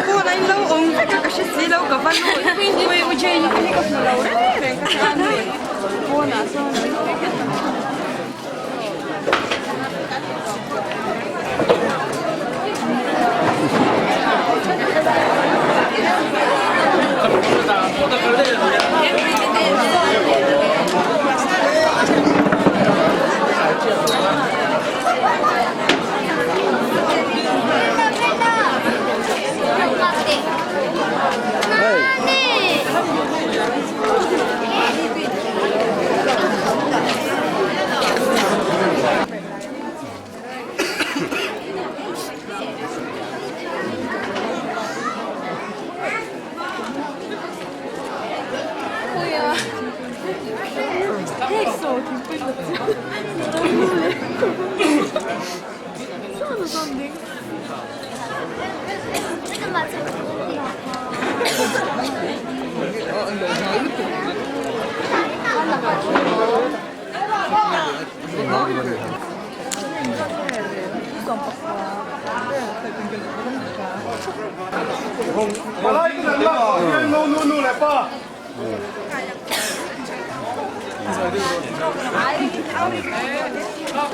Pawn a in lo awm vek a ka hre si lo ka va lut pui u Jane te hi ka hmu lo reng reng ka tan hei pawnah sawn an awm vek a.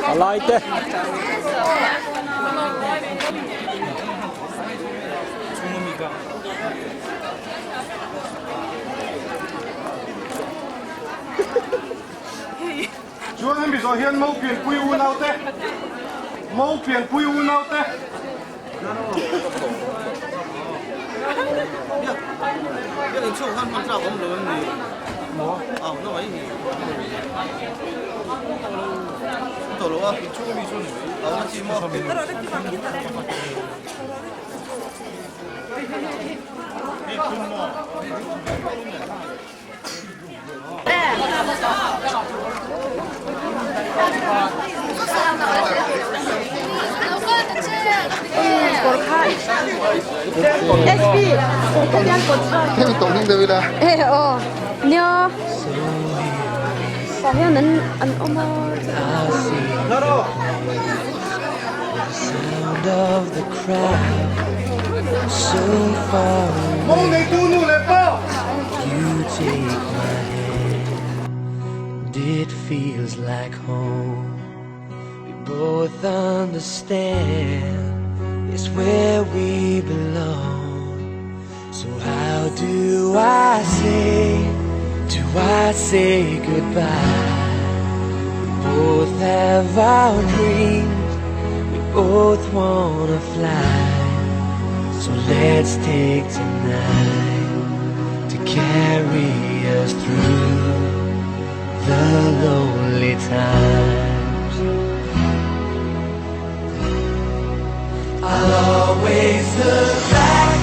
Palai te. Chuan hemi zawh hian Mo pianpui unau te, Mo pianpui unau te. Mo neitu nu leh pa. It feels like home. We both understand it's where we belong. So how do I say, do I say goodbye? We both have our dreams, we both wanna fly. So let's take tonight to carry us through the lonely times. I'll always look back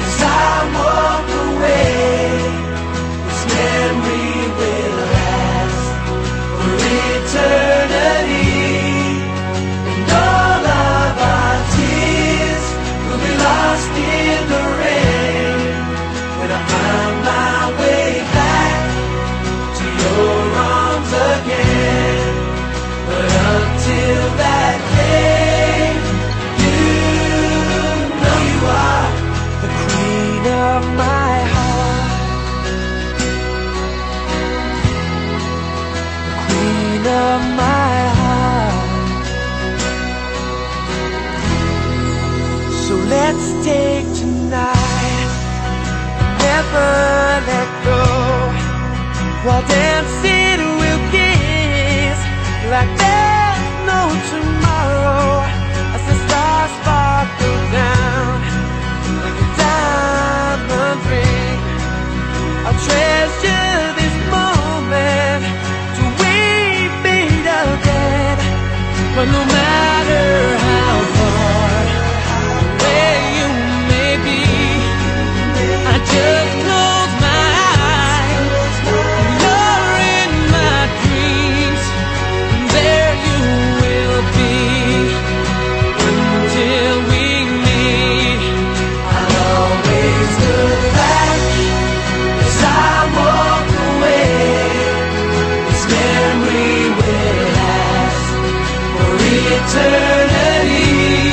as I walk away. This memory will last for eternity. And all of our tears will be lost in the rain. When I find my way back to your arms again. But until that day, you know you are the queen of my heart. The queen of my heart. So let's take tonight, never let go. While dancing, we'll kiss like there's no tomorrow. As the stars sparkle down like a diamond. eternity.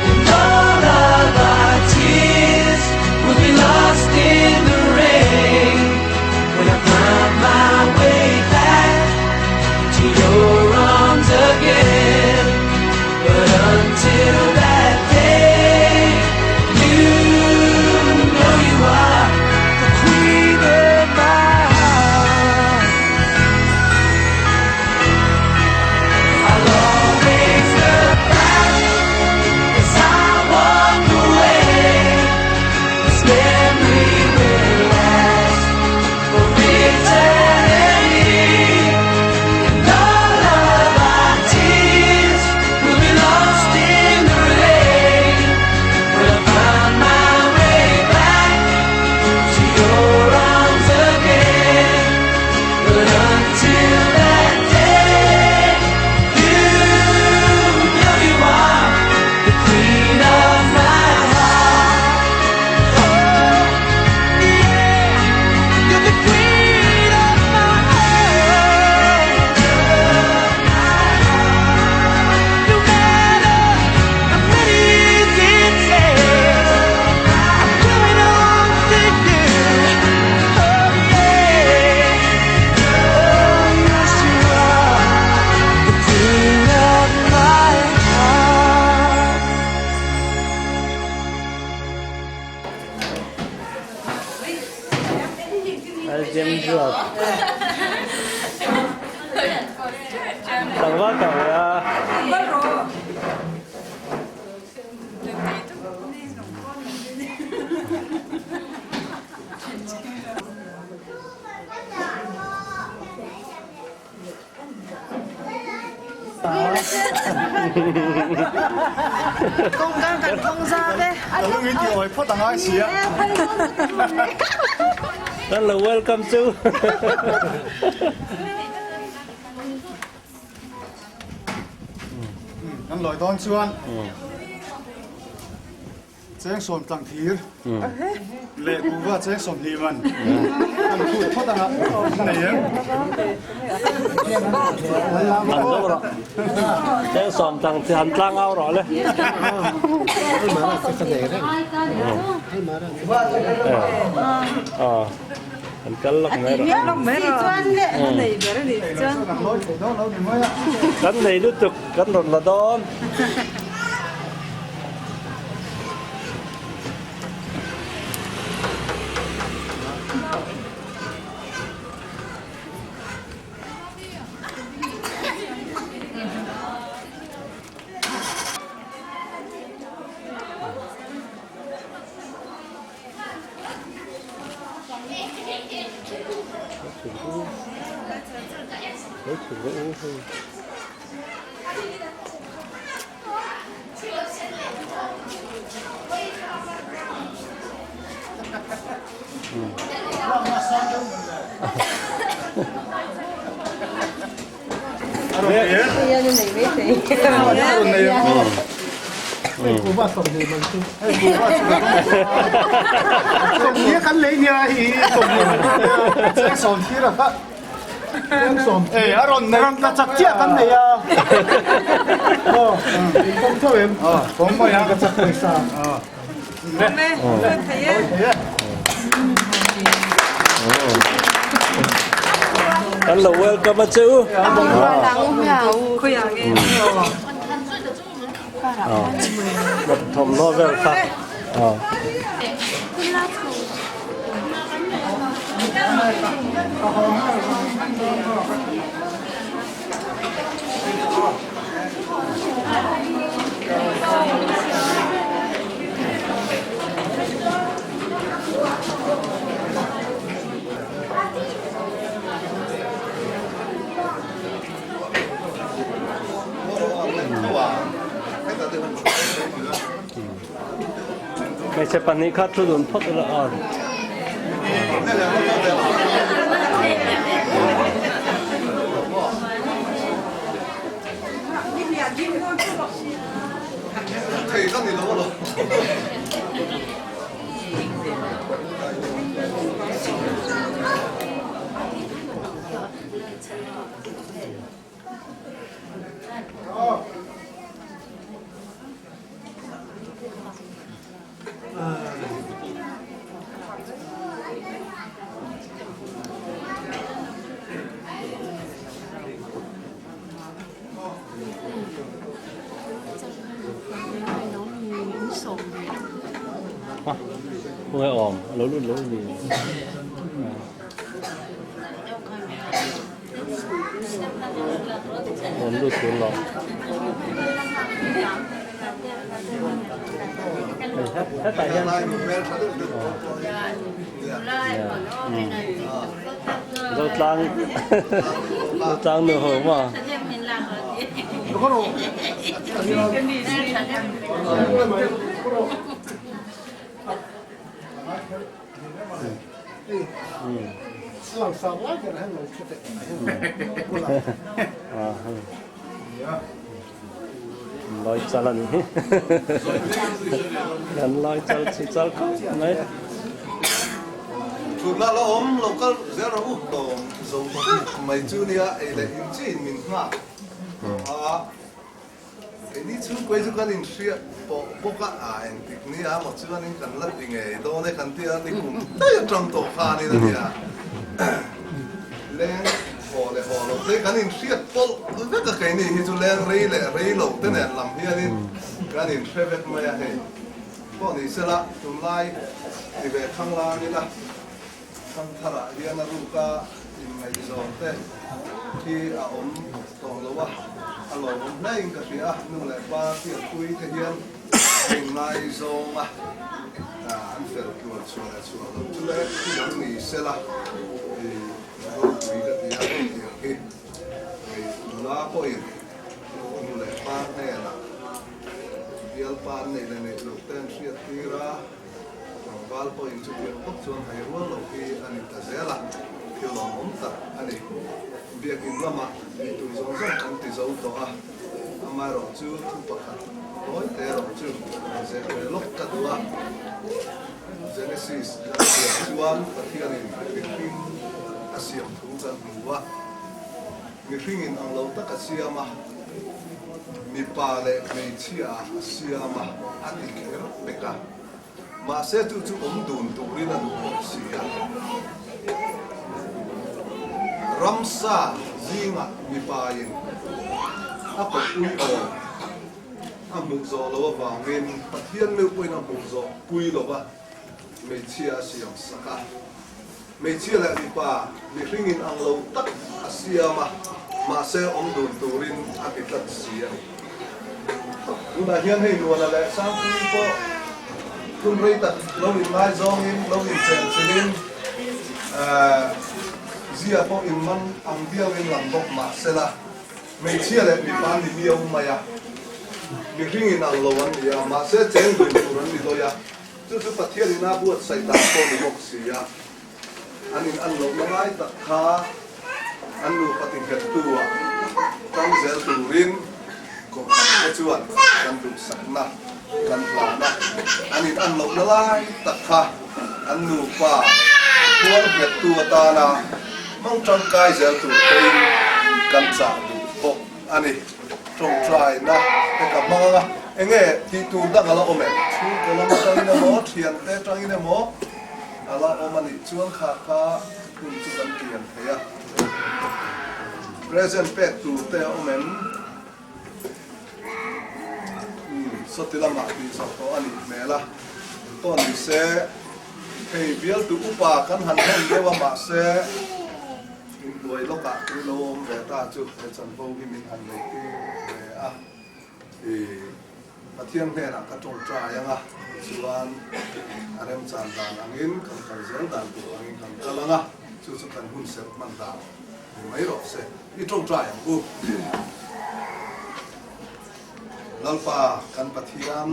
And all of our tears will be lost in the rain. When I find my way back to your arms again. But until that day, you know you are the queen of my heart. I'll always look back as I walk away. This memory will last for eternity. And all of our tears will be lost in the rain. When I find my way back to your arms again. But until that day, you know you are the queen of my heart. Oh, yeah, you're the queen of my heart. No matter how many years it takes, I'm coming home to you. Oh yeah, oh yes you are the queen of my heart. Kan lo welcome chu. Kan lawi dawn chuan cheng sawm tlang thir leh kuhva cheng 20 man kan phut phawt anga nei em. An zo rawh. Cheng sawm tlang thir han tlang au rawh le. An kal lawk mai rawh. Kan nei lutuk kan rawn la dawn. Kan lo welcome a che u. Thawmhnaw vel kha. Hmeichhe pahnih kha thu dun phawt ila a. a khawnge awm a lo lut lo a ni. Rawn lut tur lo. Hetah hian Zotlang Zotlang nu ho maw. Loi chal a ni hi. Kan loi chal chi chal khawp mai. Thutna la awm lo kal zel rawh u tlawm zo vek mai chu nia ei leh in chiin min nghak a. Keini chhungkuai chu kan inhriat pawh bawk a, a engtik ni a maw chuanin kan la ti ngei dawn e kan ti a, ni kum daih atang tawh khanin a nia. Leng haw leh haw lo te kan inhriat pawlh vek a, keini hi chu leng rei leh rei lo te nen lam hianin kan inhre vek mai a, hei pawh ni sela tunlai ti ve thang lang ila. Thangtharah hian a ruka inngaihzawn te hi a awm tawh lo a, a lawmawm hlein ka hria a, nu leh pa hriatpui te hian an inngaizawng a, an fel tluan chhuah leh chhuah loh chu le thu dang ni sela i ropui ka ti a, hetiang hi hei nula pawhin nu leh pa hnenah bialpa an neih leh neih loh te an hriattir a. Tlangval pawhin chutiang bawk chuan hai rual lo hi a ni ta zel a, thil lawmawm tak a ni. Biakin lamah tih tur zawng zawng kan ti zo tawh a, amaherawh chu thu pakhat tawi te erawh chu zeh ve lawk ka duh a. Genesis kan hriat chuan Pathianin mihring a siam thu kan hmu a, mihringin ang lo tak a siam a, Mipa leh hmeichhia a siam a, a ti kher pek a. Mahse chu chu awm dun turin a duh bawk si a. Ramsa zingah mipain a kawppui awm a hmuh zawh loh avangin Pathian meuh pawhin a hmuh zawh pui lo va, hmeichhia a siam sak a. Hmeichhia leh mipa mihringin ang lo tak a siam a, mahse awm dun turin a ti tlat si a ni. Tunah hian hei Nuana leh Sangpuii pawh hun rei tak lo inngaizawngin, lo inchenchilhin, zia pawh inman ang viauin lang bawk mahsela, hmeichhia leh mipa ni miau mai a, mihringin ang lo an ni a, mahse cheng dun tur an ni dawi a. Chu chu Pathian ina buatsaih dan pawh ni bawk si a, an in an lohna lai tak kha an nupa tinghettu ah tang zel turin Kohhran te chuan kan duhsakna kan hlan a, an in an lohna lai tak kha an nupa hual nghettu atana hmang tangkai zel tur pawhin kan chah duh bawk a ni. Tawngtaina te ka hmang ang a, enge tih tur dang a la awm em? Chhungkaw lam atangin emaw, thiante atangin emaw a la awm a nih chuan kha kha hun chu kan kian thei a. Present pek tur te a awm em? Umm, sawti lamah tih zawh tawh a nih hmel a, pawh ni se hei bialtu upa kan han hlen deuh a mahse, Inhnuai lawkah tui lo awm ve ta chu he chanvo hi min han nei tir ve a, i Pathian hnenah ka tawngtai ang a, tichuan a remchan dan angin kan kal zel dan tur angin kan kal ang a, chu chu kan hun serh hman dan ni mai rawh se, i tawngtai ang u. Lalpa kan Pathian,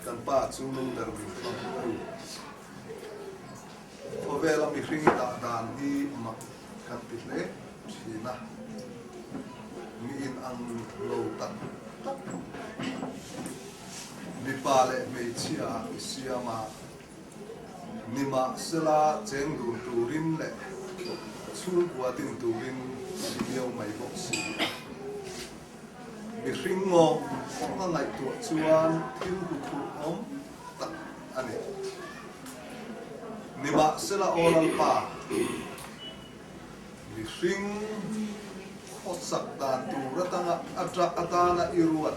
kan Pa chu nung ber min hmang u. Khawvela mihring dah dan hi mak kan ti hle thin a, mi in ang lo tak tak, mipa leh hmeichhia ah i siam a, nimahsela cheng dun turin leh chhungkua din turin i viau mai bawk si a. Mihring ngawng a ngaihtuah chuan thil huphurh awm tak a ni. Nimahsela aw Lalpa, mihring khawsak dan tur atanga atana i ruat.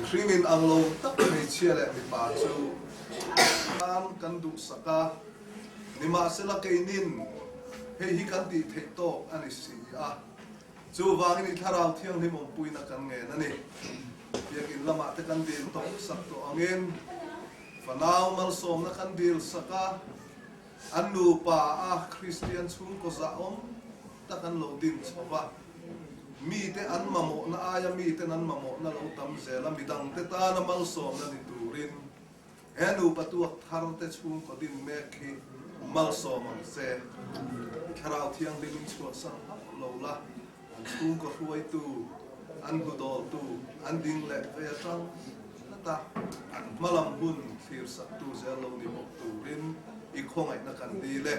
Mihring in ang lo tak hmeichhia leh mipa chu tan kan duhsak a, nimahsela keinin hei hi kan tih theih tawk a ni si a, chuvangin i Thlarau Thianghlim awmpuina kan ngen a ni. Biakin lamah te kan dil tawh sak tawh angin fanau malsawmna kan dil sak a, An nupa a Kristian chhungkaw zahawm tak an lo din chho va, mite an mamawhna aia miten an mamawhna lo tam zel a, midangte tana malsawmna ni turin he nupa tuak tharte chhungkaw din mek hi malsawm ang che. I Thlarau Thianghlim in chhuahsan hauh lo la, an chhungkaw hruaitu, an hnudawltu, an ding leh vei atang tlat a, an hmalam hun thlirsaktu zel lo ni bawk turin i khawngaihna kan dil e.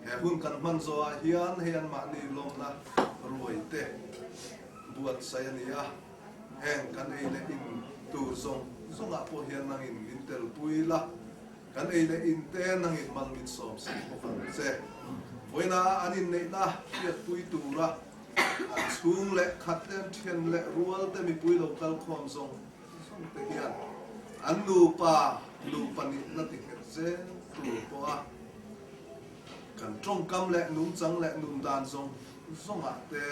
He hun kan hman zawhah hian hei anmahni lawmna ruai te buatsaih a ni a, heng kan ei leh in tur zawng zawngah pawh hian nangin min telpui la, Kan ei leh in te nangin mal min sawm sak bawk ang che. Vawiina an inneihna hriatpui tura an chhung leh khat te, an thian leh rual te mipui lo kal khawm zawng zawng te hian an nupa nupa nihna ti nghet zel tur pawha kan tawngkam leh nungchang leh nundan zawng zawngah te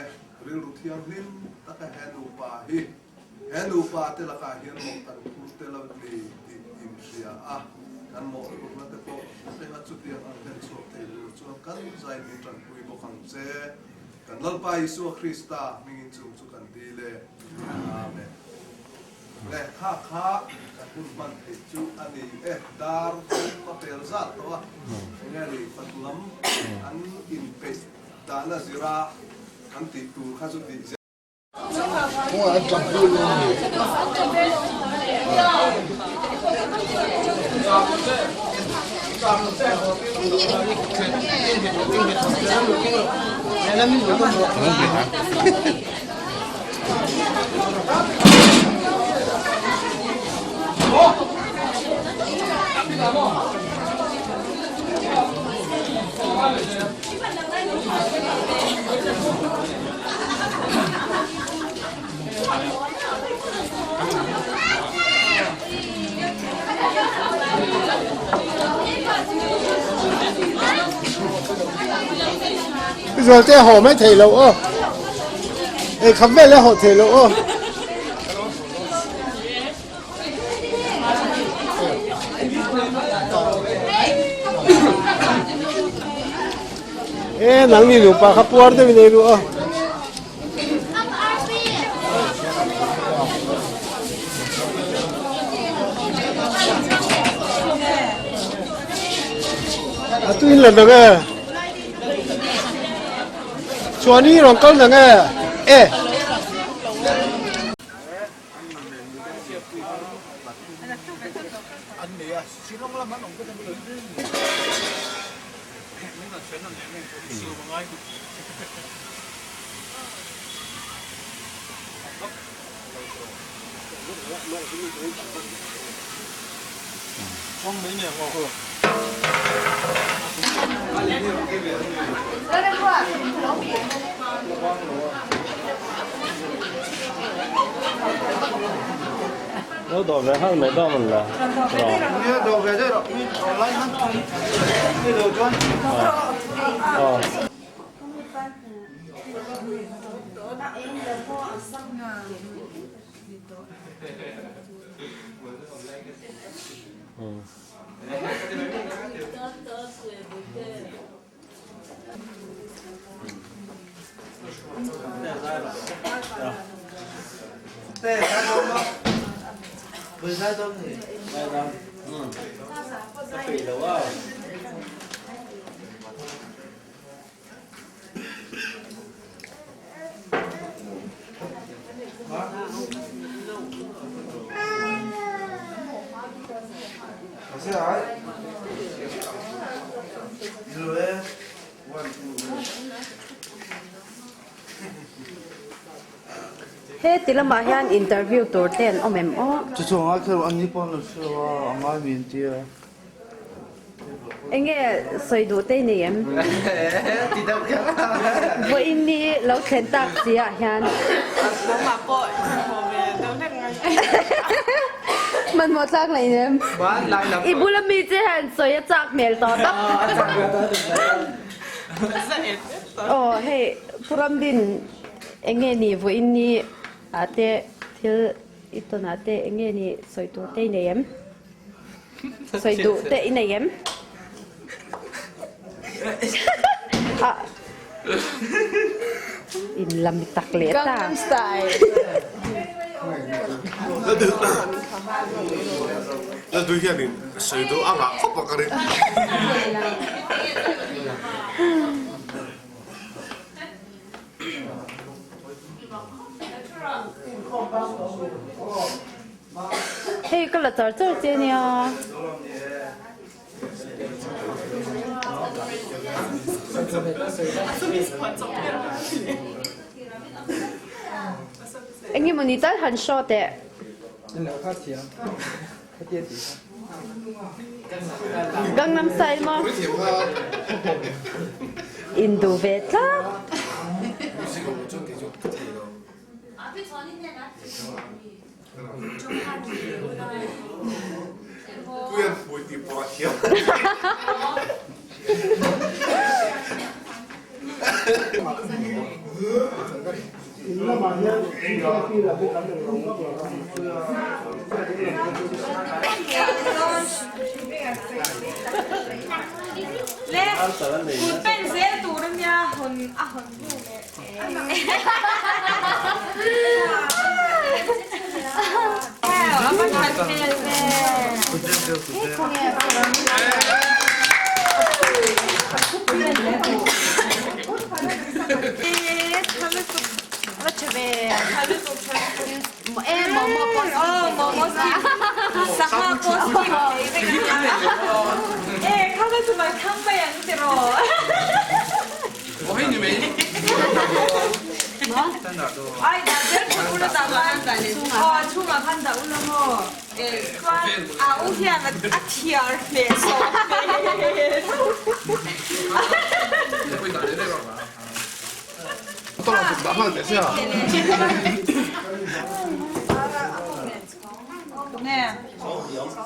rilru thianghlim taka he nupa hi He nupa te lakah hian mawh kan phur tel a ni tih inhria a, kan mawhphurhna te pawh hrenga chutiang ang hlen chhuak thei tur chuan kan zai min tanpui bawk ang che. Kan Lalpa Isua Krista hmingin chung chu kan dil e. Amen. Le kha kha kan hun hman theih chu a ni e. Dar thum a pel zat tawh a, enge ni fatu lam an inpeih dahna zira kan tih tur kha chu tih zel. Zualte a haw mai thei lo aw. Ei kham vel a haw thei lo aw. E nang ni nupa kha puar deuh in ei ru aw. A tu in la nang e. Chuan i rawn kal nang e. E. Lo dawh ve nghal mai dawn la. Dawh ve daih rawh. Ni lo chuan. He ti lamah hian interview tur te an awm em aw? Chu chu angai kher an ni pawh an lo hre lo a, a ngai mi an ti a. Enge sawi duh te i nei em? Vawiin ni lo thlen tak si ah hian. Nangmah pawh i hmuh ve deuh hlek ngai. Hmanhmawh thlak hlei nem. I bula mi che hian sawi a chak hmel tawh tak. Aw hei Pu Ramdin eng nge ni vawiin ni ah te thil i tawn ah te eng nge ni sawi tur te i nei em? Sawi duh te i nei em? In lam tak leh ta. Gangnam Style. La duh hianin sawi duh a ngah khawp a ka ring. Hei ka la char char che nia. Engemaw ni tal han show teh. Gangnam Style maw? Induh ve tlat. Le kut pen zel tur a nia hawn a hawn hnu leh.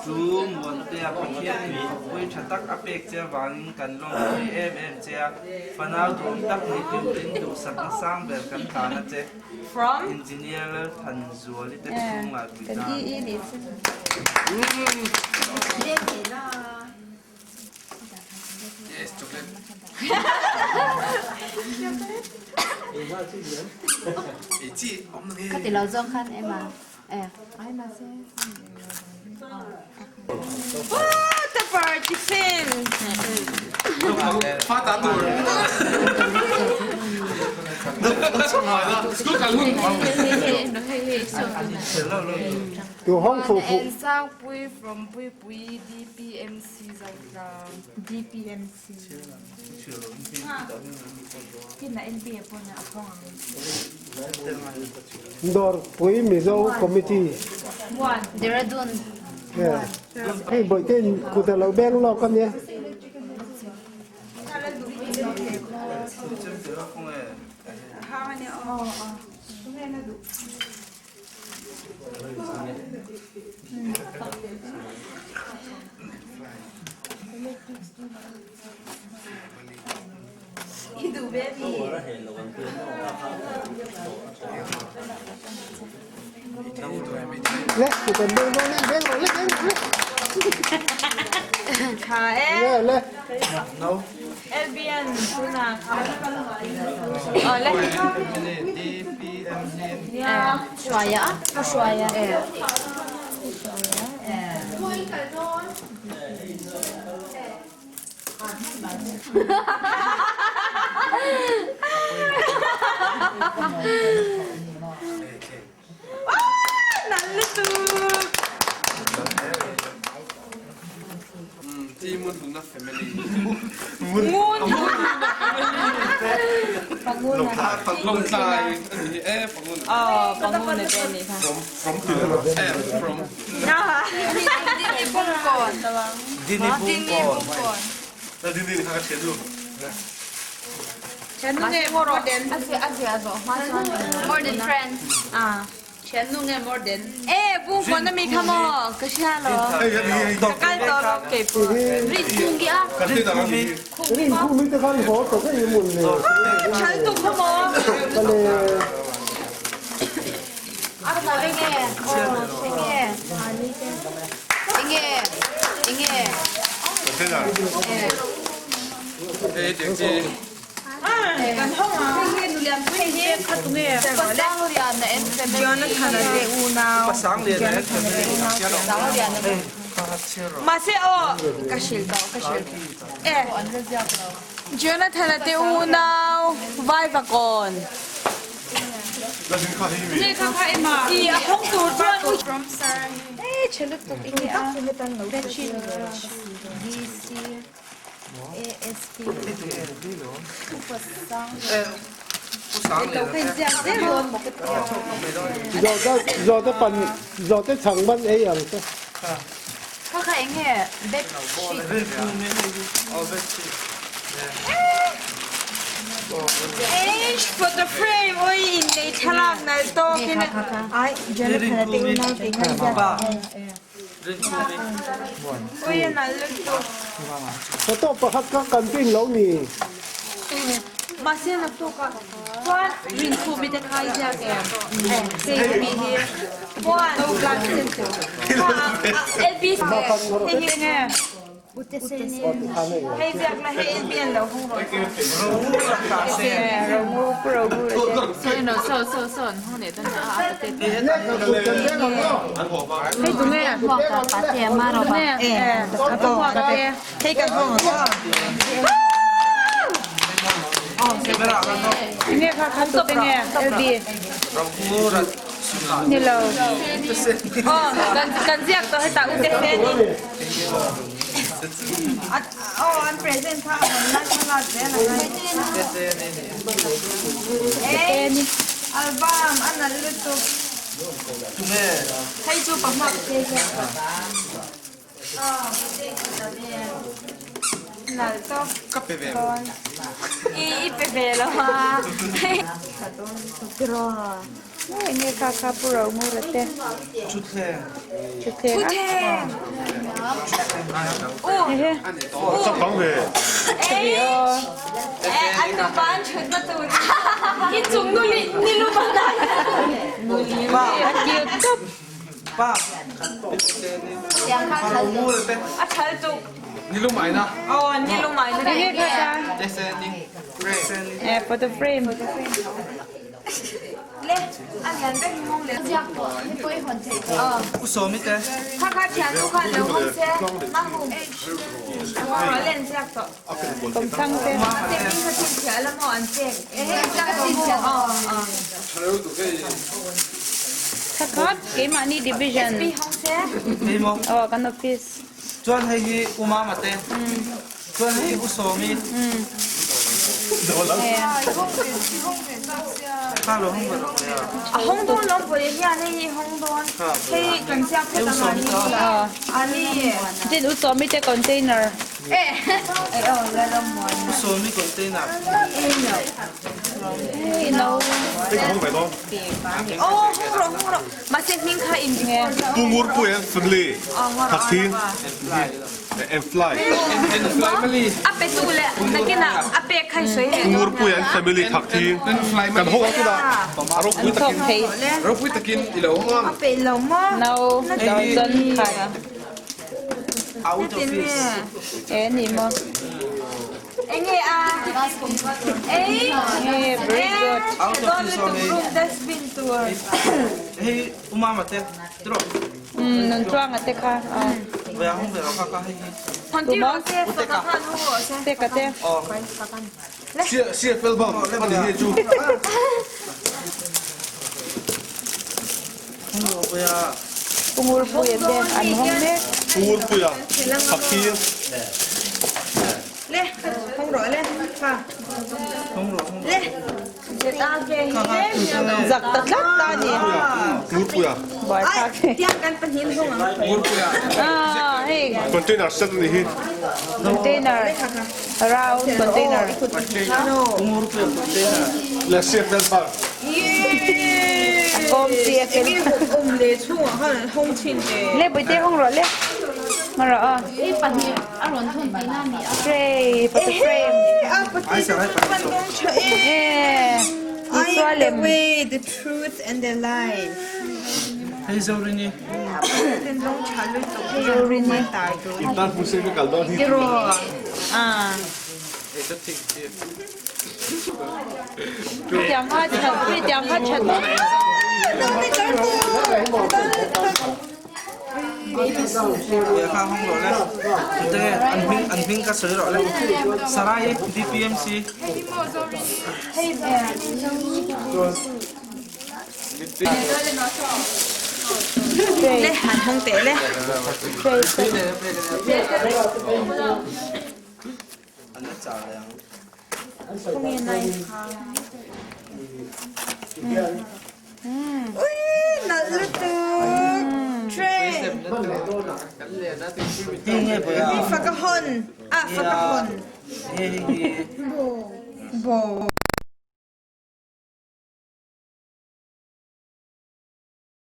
Chu Muantea Pathian in khawpui tha tak a pek che avangin kan lawmpui em em che a, fanau duhawm tak ni turin duhsakna sang ber kan tlan a che. Engineer Lalthanzuali te chhungah tui tan. Ka ti lo zawng khan Emma eh. What a party fin! Duhawng fu fu. Sangpui from Puipui DPMC Zotlang. DPMC. Dawrpui Mizo Committee. Dehradun. Hei bawihte in kut a lo beng lawk a nia. Le kut an beng dawn e beng rawh le beng rawh le. Le le. LBN tunah Hruaia a hruaia e. More than friends. Thiannu nge Morden? E bung pawn ami kha maw ka hria lo. Ka kal tawh lo kei pawh. Rinkhungi a. Rinkhungi te khan haw tawh daih mun le. Thal tuk kha maw. Pale. A tha enge enge enge enge. Mahse aw ka hrilh tawh ka hrilh e Jonathan-a te unau Vaivakawn i a hawng tur chuan Zawhte pan zawhte chhang man ei ang che. H photo frame oi innei thlalak nalh tawkin Photo pakhat kha kan pin lo ni. Chuan hei hi U Mama te, chuan hei U Sawmi. Kha lo hawng ve rawh le a. A hawng dawn lo pawh hian hei hi hawng dawn. Hei kan siam phawt ang a ni. A ni. Tin U Sawmi te container. U Sawmi container. Hei no. Aw hawng rawh hawng rawh. Mahse hming kha in nge. Pu Ngurpuia family thakthing and fly. A pe tu le nakinah a pek kha i sawi leh Pu Ngurpuia and family thakthing kan hawk ang tunah a ropui takin ropui takin i lo hawng ang. A pe lo maw? No, dozen khat. Out office. E ni maw? Enge a? Ei! Nge very good. Out office awm hei. Room dustbin tur. Hei U Mama te tiraw? Umm nun chuanga te kha. Vawia hung ve rawh kha kha hei hi. Hon ti rawh se faka khan hu rawh se. Teka te. Aw. CFL bang ani hi chu. Hung rawh vawia. Pungurpuia te an hawng mek. Pungurpuia thakthing. Le, hawng rawh le, kha. Hawng rawh, hawng rawh. Le, Zak ta tlat ta ni. Ngurpuia. Buai thlak he. Tiang kan pahnih hawng ang. Ngurpuia. Ah, hei. Container set ani hi. Container. Round container. Ngurpuia container. Le CFL bar. Yeah. Awm chi a fel. Le Bawihte hawng rawh le. Hma rawh aw. Tray photo frame. Isua lem. Zorini. Tiang kha that tiang kha that. Lehkha hawng rawh le. Tute an hming an hming ka sawi rawh le. Sarai DPMC. Le han hawng teh le. An la char leh ang. Ui nalh lutuk tray. Hi fak a hawn ah fak a hawn. Hei hi. Bo.